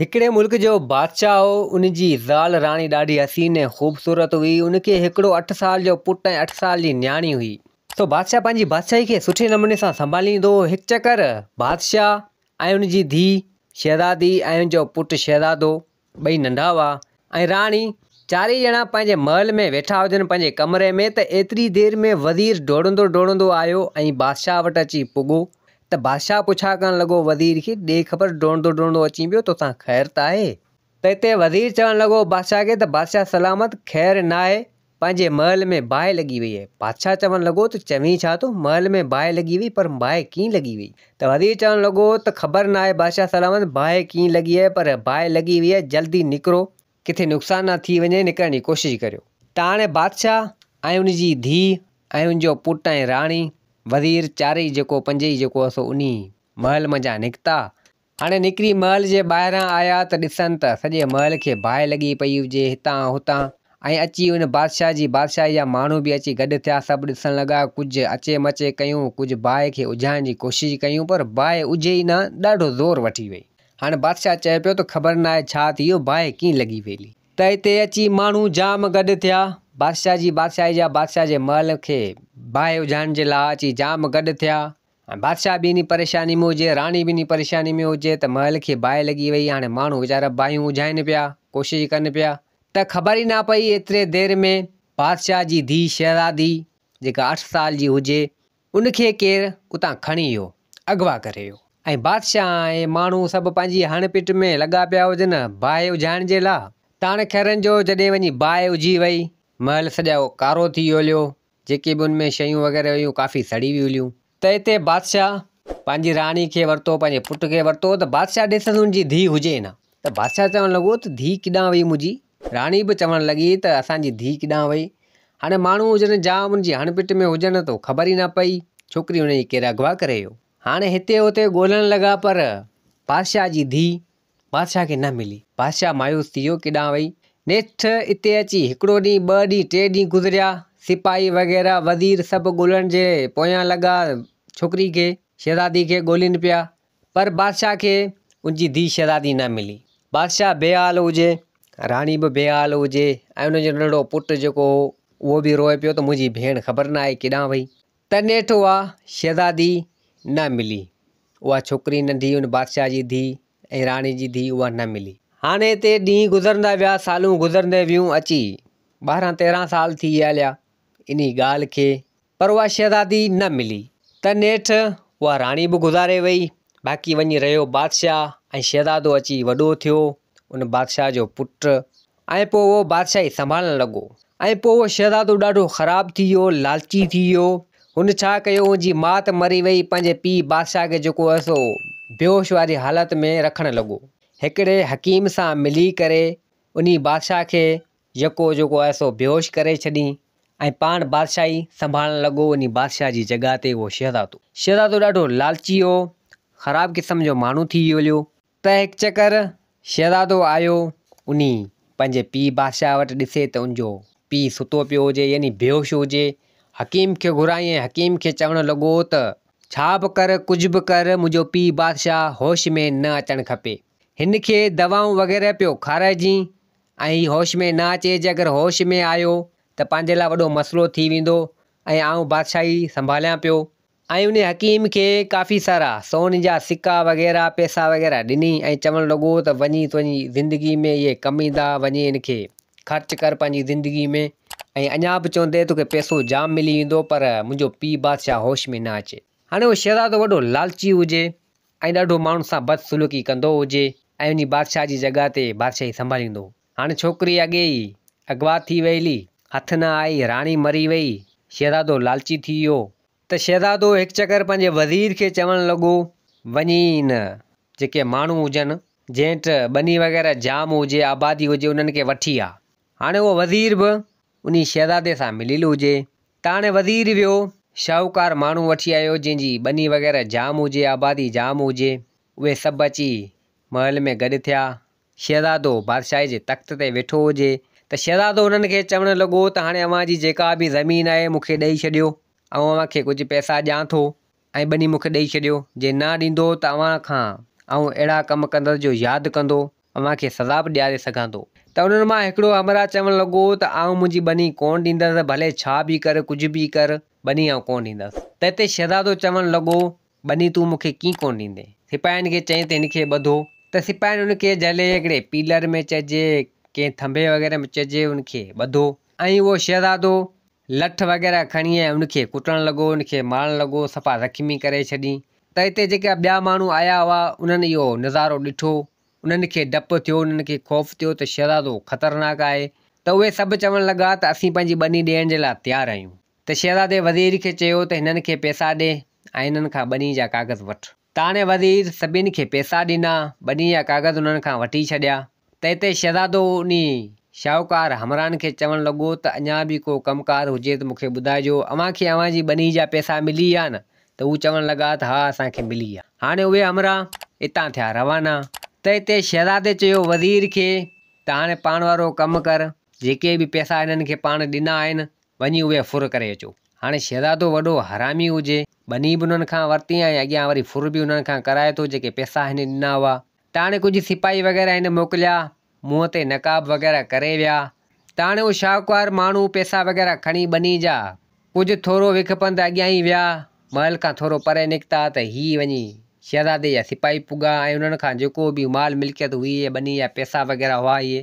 هڪڙي ملڪ جو بادشاهه هو، ان جي زال راڻي ڏاڍي حسين ۽ خوبصورت هئي. ان کي هڪڙو اٺ سال جو پٽ ۽ اٺ سال جي نياڻي هئي. سو بادشاهه پنهنجي بادشاهي کي سٺي نموني سان سنڀاليندو هو. هڪ چڪر بادشاهه ۽ ان جي ڌيء شهزادي ۽ ان جو پٽ شهزادو ٻئي ننڍا هئا ۽ راڻي چارئي ڄڻا پنهنجي محل ۾ ويٺا هجن پنهنجي ڪمري ۾ ته ايتري دير ۾ وزير ڊوڙندو ڊوڙندو آيو ۽ بادشاهه وٽ اچي پڳو ته بادشاهه پڇا ڪرڻ لڳو وزير کي، ڏي خبر ڊوڙندو ڊوڙندو اچين پيو، توسان خير ته آهي؟ ته اتي وزير چوڻ لڳو بادشاهه کي ته بادشاهه سلامت، خير ناهي، پنهنجي محل ۾ باهه لڳي وئي آهي. بادشاهه چوڻ لڳو ته چوين ڇا ٿو، محل ۾ باهه لڳي وئي، پر باهه ڪيئن لڳي وئي؟ ته وزير چوڻ لڳو ته خبر ناهي بادشاهه سلامت، باهه ڪيئن لڳي آهي، پر باهه لڳي وئي آهي، جلدي نڪرو، ڪٿي نقصان نه ٿي وڃي، نڪرڻ جي ڪوشش ڪريو. ته هاڻي بادشاهه ۽ ان جي ڌيء ۽ ان جو پٽ ۽ راڻي، وزير چارئي جيڪو پنجئي جيڪو سو انهي محل منجهان نڪتا. هاڻي نڪري محل جي ٻاهران آيا ته ڏسن ته سڄي محل کي باهه لڳي پئي هجي هتان هتان ۽ اچي ان بادشاهه جي بادشاهي جا ماڻهو به اچي گڏ ٿيا سڀ ڏسڻ لڳا ڪجهه اچي مچي ڪيون ڪجهه باهه کي اجهائڻ جي ڪوشش ڪيون پر باهه اجهي ئي نه ڏاڍو زور وٺي وئي. هاڻي بادشاهه چئي پيو ته خبر ناهي ڇا ٿي ويو باهه ڪيئن لڳي ويلي. ته اتي اچي ماڻهو جام گڏ ٿيا. بادشاهه جي بادشاهي جا بادشاهه جي محل کي باهه اجهائڻ جي لاء اچي جام گڏ ٿيا. هاڻي بادشاهه به انهي پريشاني ۾ هجي، راڻي به انهي پريشاني ۾ هجي ته محل کي باهه لڳي وئي. هاڻي ماڻهو ويچارا باهيون اجهائين پيا، ڪوشش ڪن پيا ته خبر ئي نه پئي ايتري دير ۾ بادشاهه جي ڌيء شهزادي جيڪا اٺ سال جي هجي، ان کي ڪير اتان کڻي ويو، اغوا ڪري ويو ۽ بادشاهه ۽ ماڻهو سڀ پنهنجي هڻ پٽ ۾ لڳا پيا هجن باهه اجهائڻ جي لا. تاڻ خيرن جو جڏهن وڃي باهه اجهي وئي، محل سڄو ڪارو ٿي ويو هليو، جيڪي به ان ۾ شيون وغيره هيون ڪافي سڙي ويون هليون. ته اتي بادشاهه پنهنجي راڻي کي ورتو، پنهنجي پٽ کي ورتو ته بادشاهه ڏسي ته ان جي ڌيء هجي نه. ته بادشاهه چوڻ لڳو ته ڌيء ڪيڏانهن وئي منهنجي؟ راڻي به چوڻ لڳي ته اسان جي ڌيء ڪيڏانهن وئي؟ هاڻي ماڻهو هجن جام ان جي هڻ پٽ ۾ هجن ته خبر ئي نه پئي، ڇوڪري هن جي ڪير اغوا ڪري ويو. هاڻي هتي هتي ڳولڻ لڳا پر بادشاهه جي ڌيء بادشاهه کي نه ملي. بادشاهه مايوس ٿي ويو ڪيڏانهن وئي؟ نيٺ اتي اچي هڪڙو ڏينهن، ٻه ڏينهن، ٽي ڏينهن گذريا. سپاهي وغيره وزير سڀ ڳولڻ جي پويان لڳا ڇوڪري کي، شهزادي کي ڳولين پيا. پر بادشاهه کي ان جي ڌيء شهزادي نه ملي. بادشاهه بي حال هجي، راڻي به بي حال هجي ۽ ان جو ننڍڙو پٽ جيڪو هو اهو به روئي پيو ته منهنجي ڀيڻ خبر نه آهي ڪيڏانهن وئي. ته نيٺ اها شهزادي نه ملي. اها ڇوڪري ننڍي ان بادشاهه جي ڌيء ۽ راڻي جي ڌيء اها نه ملي. هاڻي هتي ڏينهن گذرندا ويا، سالون گذرندي ويون، اچي 12 13 سال ٿي ويا هليا انهي ڳالهه کي. پر اها شهزادي نه ملي ته نيٺ اها راڻي به گذاري وئي. باقي وڃي رهيو بادشاهه ۽ شهزادو اچي وڏو ٿيو، ان بادشاهه جو پٽ ۽ پوء اهو بادشاهي سنڀالڻ لڳو ۽ پوء اهو شهزادو ڏاڍو خراب ٿي ويو، لالچي ٿي ويو. هن ڇا ڪيو، هن جي ماء ته مري وئي، پنهنجي پيء بادشاهه کي جيڪو هو سو بيهوش واري حالت ۾ رکڻ لڳو. هڪڙي حڪيم سان ملي ڪري انهي بادشاهه کي يڪو جيڪو آهي سو بيهوش ڪري ڇڏين ۽ پاڻ بادشاهي سنڀالڻ لڳو. انهي بادشاهه جي جڳهه تي اهو شهزادو. شهزادو ڏاڍو لالچي هو، خراب قسم جو ماڻهو ٿي ويو هليو. ته هڪ چڪر شهزادو آيو، انهي پنهنجي پيء بادشاهه وٽ ڏسي ته ان جو پيء ستو پيو هجي يعني بيهوش هجي. حڪيم کي گهرائين ۽ حڪيم کي چوڻ لڳو ته ڇا به ڪر ڪجهه به ڪر منهنجو پيء بادشاهه هوش ۾ نه اچڻ کپي. هن کي دوائون وغيره پيو کارائجين ۽ هي هوش ۾ نه اچي، جي اگر هوش ۾ آيو ته پنهنجي لاء وڏو مسئلو ٿي ويندو ۽ آئون بادشاهي سنڀاليان پيو. ۽ انهي حڪيم کي ڪافي سارا سون جا سڪا وغيره پئسا وغيره ڏني ۽ چوڻ لڳو ته وڃي تنهنجي زندگي ۾ اهي ڪم ايندا، وڃي ان کي خرچ ڪر پنهنجي زندگي ۾ ۽ اڃا به چوندي توکي پئسو جام ملي ويندو پر منهنجو پيء بادشاهه هوش ۾ نه اچي. هاڻي اهو شهزادو وڏو لالچي هجي ۽ ڏاڍو ماڻهن سان بدسلوڪي ڪندو هجي ۽ وڃي بادشاهه جي جڳهه تي بادشاهي سنڀاليندو هو. هاڻي ڇوڪري اڳي ئي اغوا ٿي ويلي، هٿ نه آئي، راڻي مري وئي، شهزادو لالچي ٿي ويو. ته شهزادو هڪ چڪر پنهنجي وزير کي چوڻ لڳو، وڃي ان جيڪي ماڻهو هجن، جنهن وٽ ٻني وغيره جام هجي، آبادي هجي، انهن کي وٺي آ. هاڻي اهو وزير به انهي شهزادي سان مليل هجي. ته هاڻي وزير ويو، شاهوڪار ماڻهو وٺي آيو، جنهن جي ٻني وغيره جام هجي، آبادي جام هجي. اهي سڀ اچي محل ۾ گڏ ٿيا. شهزادو بادشاهي جي تخت تي ويٺو هجي ته شهزادو هنن کي چوڻ لڳو ته هاڻي اوهان جي جيڪا به زمين آهي مون کي ڏئي ڇڏيو، آئون اوهان کي ڪجهه پئسا ڏيان ٿو ۽ ٻني مون کي ڏئي ڇڏيو، جي نه ڏيندو ته اوهان کان آئون اهڙا ڪم ڪندس جو ياد ڪندو. اوهان کي سزا به ڏياري سگهان ٿو. ته انهن مان هڪڙو همراهه چوڻ لڳو ته آئون منهنجي ٻني ڪونه ڏيندس، ڀلي ڇا به ڪر، ڪجهه به ڪر، ٻني آئون ڪونه ڏيندس. ته هتي شهزادو چوڻ لڳو، ٻني تون مون کي ڪيئن ڪونه ڏيندين؟ سپاهين کي چيائين ته هن کي ٻڌو. ته سپاهين ان کي جهلي هڪڙي پيلر ۾ چئجي، ڪنهن ٿنڀي وغيره ۾ چئجي ان کي ٻڌو ۽ اهو شهزادو لٺ وغيره کڻي ۽ ان کي ڪٽڻ لڳو، ان کي مارڻ لڳو، صفا زخمي ڪري ڇڏين. ته هتي جيڪي ٻيا ماڻهو آيا هئا، انهن اهو نظارو ڏٺو، انهن کي ڊپ ٿيو، انهن کي خوف ٿيو ته شهزادو خطرناڪ آهي، ته اهي سڀ چوڻ لڳا ته اسين پنهنجي ٻني ڏيڻ جي لاء تيار آهيون. ته شهزادي وزير کي چيو ته هنن کي پئسا ڏي ۽ هنن کان ٻني جا ڪاغذ وٺ. ته هاڻي وزير سڀني کي پئسا ڏنا، ٻني جا ڪاغذ انهن کان وٺي ڇڏيا. ته هتي شهزادو انهي شاهوڪار همراهن کي چوڻ لڳو ته اڃا به ڪو ڪم ڪار هجي ته مون کي ٻڌائجو، اوهان کي اوهان جي ٻني جا پئسا ملي ويا نه؟ ته هو چوڻ لڳا ته ها اسان کي ملي ويا. هاڻي اهي همراهه اتان ٿيا روانا. ته هتي شهزادي چيو وزير کي ته هاڻي پاڻ وارو ڪم ڪر، جيڪي به پئسا هنن کي پاڻ ڏنا آهن، وڃي اهي ڦر ڪري اچو. هاڻي شهزادو وڏو حرامي هجي، ٻني به انهن کان ورتي ۽ اڳيان وري ڦر به انهن کان ڪرائي ٿو جيڪي پئسا هن ڏنا هئا. ته هاڻي ڪجهه سپاهي وغيره هن موڪليا، منهن تي نقاب وغيره ڪري ويا. ته هاڻي اهو شاهوڪار ماڻهو پئسا وغيره کڻي ٻني جا ڪجهه ٿورو وک پنڌ اڳيان ئي ويا، محل کان ٿورو پري نڪتا ته هي وڃي شهزادي جا سپاهي پڳا ۽ انهن کان جيڪو به مال ملڪيت هئي ۽ ٻني جا پئسا وغيره هئا اهي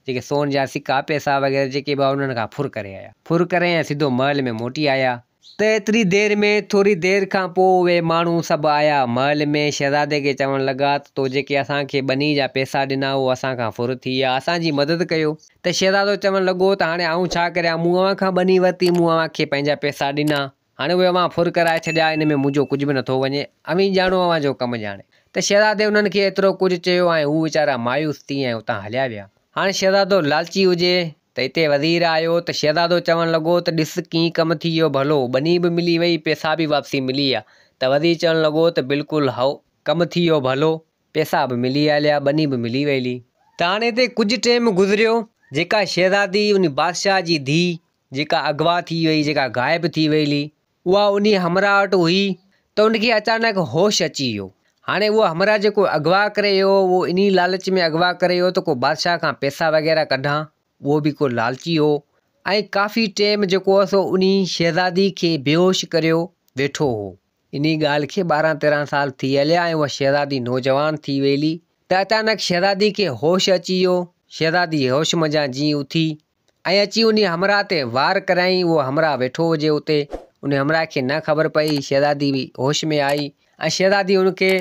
جيڪي سون جا سڪا، پئسا وغيره جيڪي به هئا انهن کان ڦر ڪري آيا. ڦر ڪري ۽ سڌو محل ۾ موٽي آيا. ته ايتري دير ۾ ٿوري دير کان پوء اهي ماڻهو سڀ آيا محل ۾ شهزادي کي چوڻ لڳا ته تو جيڪي اسان کي ٻني جا پئسا ڏنا اهو اسان کان ڦر ٿي ويا اسان جي مدد ڪيو. ته شهزادو چوڻ لڳو ته هاڻي آئون ڇا ڪريان مون اوهان کان ٻني ورتي مون اوهان کي پنهنجا پئسا ڏنا. هاڻي اهي اوهان ڦر ڪرائي ڇڏيا، ان ۾ منهنجو ڪجهه به نٿو وڃي، اوهين ڄاڻو اوهان جو ڪم ڄاڻي. ته شهزادي انهن کي ايترو ڪجهه چيو ۽ هو ويچارا مايوس ٿي ۽ اتان هليا ويا. هاڻي شهزادو لالچي هجي ته اتي وزير آيو ته شهزادو چوڻ لڳو ته ڏس ڪيئن ڪم ٿي ويو ڀلو، ٻني به ملي وئي، پئسا به واپسي ملي ويا. ته وزير چوڻ لڳو ته بلڪل هائو، ڪم ٿي ويو ڀلو، پئسا به ملي هليا، ٻني به ملي ويلي. ته هاڻي اتي ڪجهه ٽيم گذريو، جيڪا شهزادي ان بادشاهه جي ڌيء جيڪا اغوا ٿي وئي، جيڪا غائب ٿي وئي هلي، اها انهي همراهه وٽ هئي ته ان کي اچانڪ هوش اچي ويو. هاڻي اهو همراهه جيڪو اغوا ڪري ويو هو، اهو انهي لالچ ۾ اغوا ڪري ويو ته ڪو بادشاهه کان پئسا وغيره ڪڍان، اهو به ڪو لالچي هو ۽ ڪافي ٽيم جيڪو هو سو انهي شهزادي کي بيهوش ڪريو ويٺو هو. انهي ڳالهه کي 12 13 سال ٿي هليا ۽ اها شهزادي نوجوان ٿي وئي هلي ته اچانڪ شهزادي کي هوش اچي ويو. شهزادي هوش منجهان جيئن اٿي ۽ اچي انهي همراهه تي وار ڪريائين، اهو همراهه ويٺو هجي اتي، انهي همراهه کي نه خبر پئي، شهزادي به هوش ۾ آئي ۽ شهزادي ان کي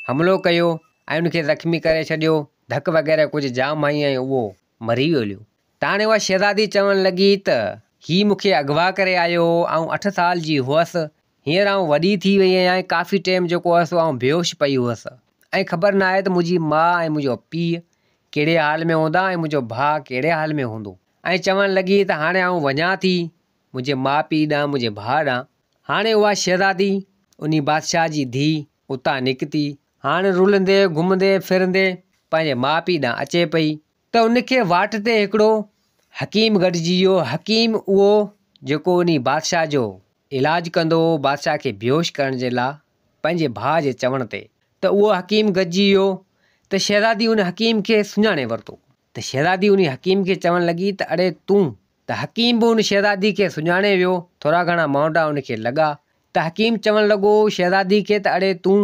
حملو ڪيو ۽ ان کي زخمي ڪري ڇڏيو، ڌڪ وغيره ڪجهه جام هنئي ۽ اهو مري ويو هليو. ته هاڻي اها شهزادي چوڻ لڳي ته هي مون کي اغوا ڪري آيو هو، آئون اٺ سال جي هئس، هينئر آئون وڏي ٿي وئي آهيان ۽ ڪافي ٽيم جيڪو هئس سو آئون بيهوش پئي هئس ۽ خبر ناهي ته منهنجي ماء ۽ منهنجو پيء ڪهڙي حال ۾ هوندا ۽ منهنجو ڀاء ڪهڙي حال ۾ هوندو ۽ چوڻ لڳي ته هاڻي آئون وڃان ٿي منهنجي ماء پيء ڏانهن منهنجي ڀاء ڏانهن. هاڻي اها شهزادي انهي بادشاهه جي ڌيء اتان نڪتي. هاڻي رلندي گهمندي ڦرندي پنهنجي ماء پيء ڏانهن اچي پئي ته ان کي واٽ تي هڪڙو حڪيم گڏجي ويو. حڪيم اهو جيڪو انهي بادشاهه جو علاج ڪندو هو بادشاهه کي بيهوش ڪرڻ جي لاء پنهنجي ڀاء جي چوڻ تي ته اهو حڪيم گڏجي ويو ته شهزادي ان حڪيم کي سڃاڻي ورتو ته شهزادي انهي حڪيم کي چوڻ لڳي ته اڙي تون ته حڪيم به ان شهزادي کي سڃاڻي ويو ٿورا گهڻا مهانڊا ان کي لڳا ته حڪيم چوڻ لڳو شهزادي کي ته اڙي تون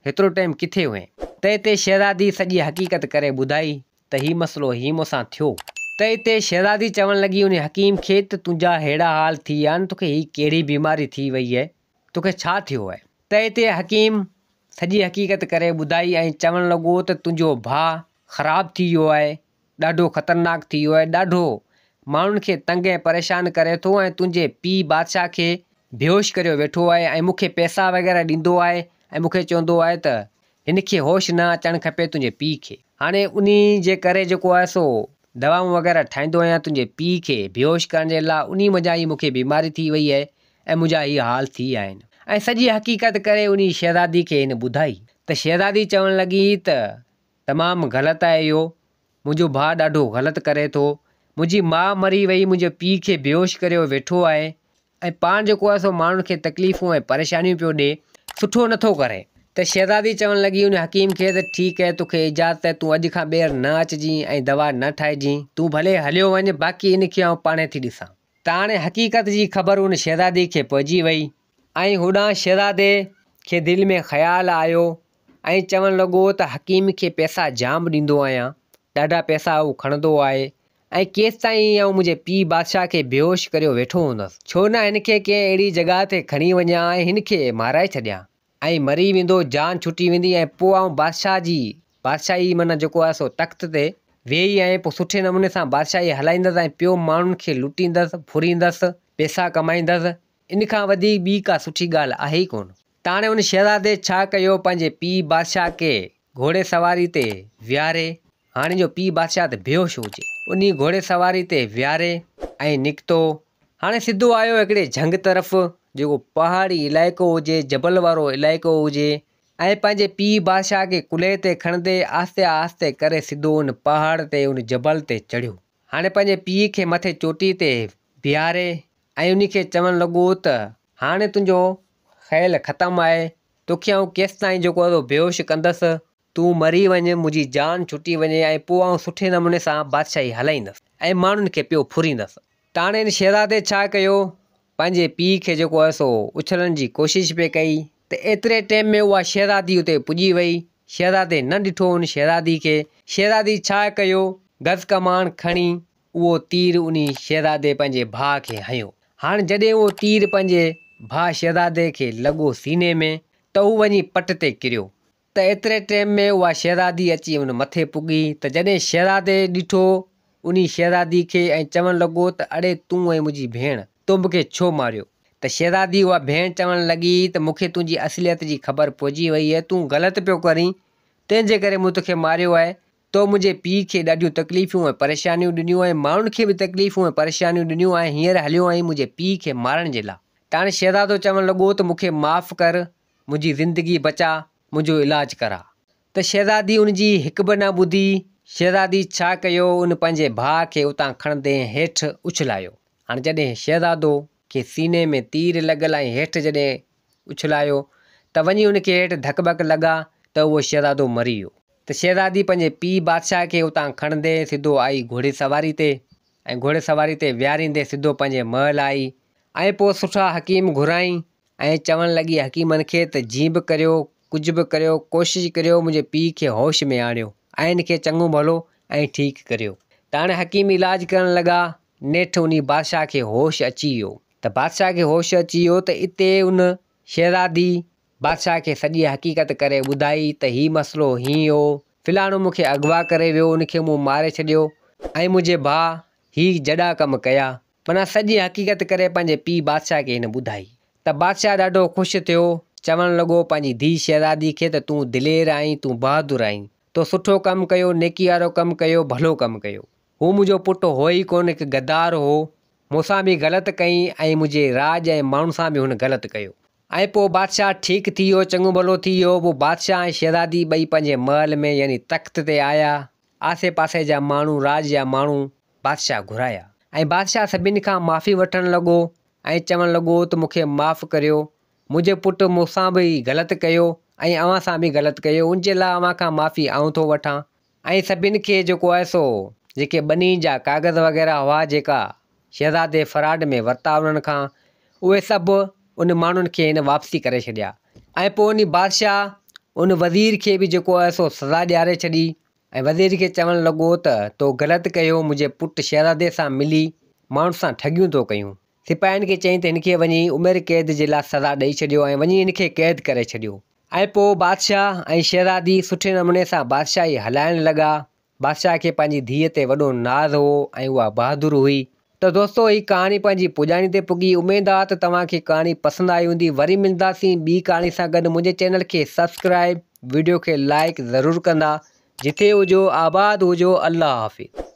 هيترو ٽيم ڪٿي هئين؟ ته اتي شهزادي سڄي حقيقت ڪري ٻڌائي ته هي مسئلو هي مون سان ٿيو. ته اتي شهزادي چوڻ لڳي انهي حڪيم کي ته تنهنجا ههڙا حال ٿي ويا آهن توکي هي ڪهڙي بيماري ٿي وئي آهي توکي ڇا ٿيو آهي؟ ته اتي حڪيم سڄي حقيقت ڪري ٻڌائي ۽ چوڻ لڳو ته تنهنجو ڀاء خراب ٿي ويو آهي ڏاڍو خطرناڪ ٿي ويو آهي، ڏاڍو ماڻهن کي تنگ ۽ پريشان ڪري ٿو ۽ تنهنجي پيء بادشاهه کي بيهوش ڪريو ويٺو آهي ۽ مون کي پئسا وغيره ڏيندو آهي ۽ مون کي چوندو آهي ته هن کي هوش نه اچڻ کپي تنهنجي پيء کي. هاڻي انهي جي ڪري جيڪو آهي سو دوائون وغيره ٺاهيندو آهيان تنهنجي پيء کي بيهوش ڪرڻ جي لاء انهي منجهان ئي مون کي بيماري ٿي وئي آهي ۽ منهنجا هي حال ٿي ويا آهن. ۽ سڄي حقيقت ڪري انهي شهزادي کي هن ٻڌائي ته شهزادي چوڻ لڳي ته تمام غلط آهي اهو، منهنجو ڀاء ڏاڍو غلط ڪري ٿو، منهنجي ماء مري وئي، منهنجي پيء کي بيهوش ڪريو ويٺو آهي ۽ پاڻ جيڪو آهي سو ماڻهن کي تڪليفون ۽ پريشانيون پيو ڏي، سٺو نٿو ڪري. ته شهزادي چوڻ لڳي ان حڪيم کي ته ٺيڪ اهي توکي اجازت اهي تون اڄ کان ٻيهر نه اچجين ۽ دوا نه ٺاهجين تون ڀلي هليو وڃ باقي ان کي آئون پاڻهي ٿي ڏسان. ته هاڻي حقيقت جي خبر ان شهزادي کي پئجي وئي ۽ هوڏانهن شهزادي کي دل ۾ خيال آيو ۽ چوڻ لڳو ته حڪيم کي پئسا جام ڏيندو آهيان ڏاڍا پئسا هو کڻندو آهي ۽ ڪيستائين آئون منهنجي پيء بادشاهه کي بيهوش ڪريو ويٺو هوندس ڇو نه هن کي ڪنهن اهڙي جڳهه تي کڻي وڃان ۽ هن کي مارائي ڇڏيان. ۽ مري ويندو، جان ڇٽي ويندي ۽ پوء آئون بادشاهه جي بادشاهي معنيٰ جيڪو آهي سو تخت تي ويهي ۽ پوء سٺي نموني سان بادشاهي هلائيندس ۽ پيو ماڻهن کي لٽيندس، ڦريندس، پئسا ڪمائيندس، ان کان وڌيڪ ٻي ڪا سٺي ڳالهه آهي ئي ڪونه. ته هاڻي ان شهزادي ڇا ڪيو، پنهنجي پيء بادشاهه کي گهوڙي سواري تي ويهاري، هاڻي جو پيء بادشاهه ته بيهوش هجي، انهي گهوڙي سواري تي ويهاري ۽ نڪتو هاڻي سڌو آيو هڪڙي جهنگ طرف، جيڪو پهاڙي علائقو هجي، جبل وارو علائقو هجي ۽ پنهنجي پيء بادشاهه کي ڪلهي تي کڻندي آهستي آهستي ڪري سڌو ان پهاڙ تي، ان جبل تي چڙهيو. هاڻي پنهنجي پيء کي مٿي چوٽي تي بيهاري ۽ انهي کي چوڻ لڳو ته هاڻي تنهنجو خيل ختم آهي، توکي آئون ڪيستائين جيڪو آهي سو بيهوش ڪندس، تون مري وڃ، منهنجي جان ڇٽي وڃي ۽ پوء آئون سٺي نموني سان بادشاهي هلائيندس ۽ ماڻهن کي پيو ڦريندس. ته هاڻي هن شهزادي ڇا ڪيو، پنهنجي پيء کي جيڪو آهي سو اڇلڻ جي ڪوشش پئي ڪئي ته ايتري ٽيم ۾ اها شهزادي اتي پڄي وئي. شهزادي نه ڏٺو ان شهزادي کي. شهزادي ڇا ڪيو، گز ڪمان کڻي اهو تير انهي شهزادي پنهنجي ڀاء کي هنيو. هاڻ جڏهن اهو تير پنهنجي ڀاء شهزادي کي لڳو سيني ۾ ته هو وڃي پٽ تي ڪريو. ته ايتري ٽيم ۾ اها شهزادي اچي ان مٿي پڳي ته جڏهن شهزادي ڏٺو انهي شهزادي کي ۽ چوڻ لڳو ته اڙي تون ۽ منهنجي ڀيڻ تو مون کي ڇو ماريو؟ ته شهزادي اها ڀيڻ چوڻ لڳي ته مون کي تنهنجي اصليت جي خبر پئجي وئي آهي تون غلط پيو ڪرين تنهن جي ڪري مون توکي ماريو آهي تو منهنجي پيء کي ڏاڍيون تڪليفون ۽ پريشانيون ڏنيون ۽ ماڻهن کي به تڪليفون ۽ پريشانيون ڏنيون ۽ هينئر هليو آهين منهنجي پيء کي مارڻ جي لا ته هاڻي شهزادو چوڻ لڳو ته مون کي معاف ڪر منهنجي زندگي بچاء، منهنجو علاج ڪراء. ته شهزادي ان جي هڪ به نه ٻڌي. شهزادي ڇا ڪيو، ان پنهنجي ڀاء کي اتان کڻندي هيٺ اڇلايو. هاڻي جڏهن شهزادو کي سيني ۾ تير لڳل ۽ هيٺ جڏهن اڇلايو ته وڃي ان کي هيٺ ڌڪ ٻڪ لڳا ته اهو شهزادو مري ويو. ته شهزادي پنهنجي پيء بادشاهه کي اتان کڻندي سڌو آئي گهوڙي سواري تي ۽ گهوڙي سواري تي ويهاريندي سڌو پنهنجي محل آئي ۽ پوء سٺا حڪيم گهرائين ۽ چوڻ لڳي حڪيمن کي ته جيئن به ڪريو، ڪجهه به ڪريو، ڪوشش ڪريو منهنجي پيء کي هوش ۾ آڻيو ۽ هن کي چڱو ڀلو ۽ ٺيڪ ڪريو. ته هاڻي حڪيم علاج ڪرڻ لڳا، نيٺ انهي بادشاهه کي هوش اچي ويو. ته بادشاهه کي هوش اچي ويو ته اتي ان شهزادي بادشاهه کي سڄي حقيقت ڪري ٻڌائي ته هي مسئلو هيئن هو، فلاڻو مون کي اغوا ڪري ويو، ان کي مون ماري ڇڏيو ۽ منهنجي ڀاء هي جڏا ڪم ڪيا. معنيٰ سڄي حقيقت ڪري پنهنجي پيء بادشاهه کي هن ٻڌائي ته بادشاهه ڏاڍو خوش ٿيو، چوڻ لڳو پنهنجي ڌيء شهزادي کي ته تون دلير آهين، تون بهادر آهين، تو سٺو ڪم ڪيو، نيڪي وارو ڪم ڪيو، ڀلو ڪم ڪيو. هو منهنجو پٽ هو ئي ڪونه، هڪ غدار هو، مون سان به غلط ڪئين ۽ منهنجي راڄ ۽ ماڻهن سان به هن غلط ڪيو. ۽ پوء بادشاهه ٺيڪ ٿي ويو، چڱو ڀلو ٿي ويو. پوء بادشاهه ۽ شهزادي ٻئي پنهنجي محل ۾ يعني تخت تي آيا. آسي پاسي جا ماڻهو، راڄ جا ماڻهو بادشاهه گهرايا ۽ بادشاهه سڀني کان معافي وٺڻ لڳو ۽ چوڻ لڳو ته مون کي معاف ڪريو، منهنجي پٽ مون سان به غلط ڪيو ۽ اوهان سان به غلط ڪيو، ان جي لاء اوهان کان معافي آئون ٿو وٺان ۽ سڀني کي جيڪو آهي سو جيڪي ٻني جا ڪاغذ وغيره هئا جيڪا شهزادي فراڊ ۾ ورتا انهن کان اهي سڀ ان ماڻهن کي هن واپسي ڪري ڇڏيا ۽ پوء انهي بادشاهه ان وزير کي به جيڪو آهي سو سزا ڏياري ڇڏي ۽ وزير کي چوڻ لڳو ته تو غلط ڪيو، منهنجي پٽ شهزادي سان ملي ماڻهن سان ٺڳيون ٿو ڪيون. سپاهين کي چيائين ته هن کي وڃي عمر قيد جي لاء سزا ڏئي ڇڏيو ۽ وڃي هن کي قيد ڪري ڇڏيو. ۽ پوء بادشاهه ۽ شهزادي سٺي نموني سان بادشاهي هلائڻ لڳا. بادشاهه کي پنهنجي ڌيء تي وڏو ناز هو ۽ اها بهادر هئي. ته دوستو هي ڪهاڻي پنهنجي پڄاڻي تي پڳي اميد آ ته توهان کي ڪهاڻي پسند آئي هوندي وري ملنداسين ٻي ڪهاڻي سان گڏ منهنجي چينل کي سبسڪرائب ويڊيو کي لائيڪ ضرور ڪندا جٿي هجو آباد هجو الله حافظ.